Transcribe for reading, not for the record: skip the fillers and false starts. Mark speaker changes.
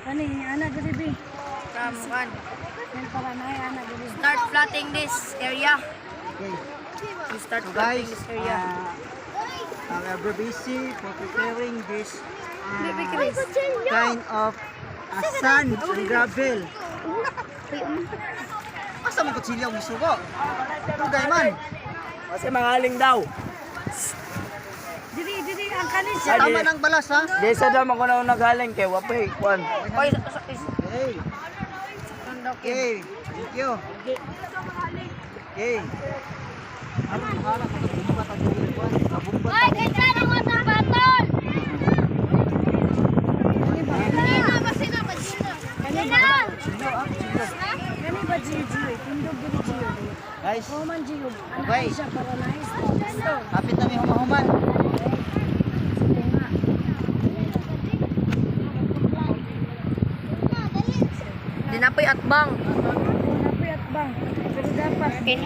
Speaker 1: Kani ana diri bi.
Speaker 2: From one.
Speaker 1: Yan para na ana diri.
Speaker 2: Start flooding this area.
Speaker 3: Okay.
Speaker 2: We start
Speaker 3: So
Speaker 2: flooding
Speaker 3: guys,
Speaker 2: this area.
Speaker 3: We are very busy for preparing this
Speaker 2: Baby Chris.
Speaker 3: kind of sand and gravel. Asa man kutsilyo ang isugo? Dugay man.
Speaker 4: Kasi mangaling daw.
Speaker 1: Diri diri ang kani siya.
Speaker 3: Tama ng balas ha.
Speaker 4: Di sa daw man ko na naghaling kay wapay kwan.
Speaker 2: Oy,
Speaker 3: Okay. Okay. Thank you. Okay. Aron mahala ka bumbat ang dili kwan. Kabumbat.
Speaker 5: Ay, ganda ng water bottle! Basina, basina, basina.
Speaker 1: Kani
Speaker 5: na!
Speaker 1: ba?
Speaker 3: Kutsilyo ah, kutsilyo.
Speaker 1: Kani ba Gio Gio? Tindog diri Gio.
Speaker 3: Guys,
Speaker 1: O man Gio. Ana
Speaker 3: Okay.
Speaker 1: siya para na
Speaker 3: hapit na mi humahuman.
Speaker 1: Sige nga.
Speaker 2: Di na po'y atbang.
Speaker 1: Wala po'y atbang. Pero dapat
Speaker 2: Okay.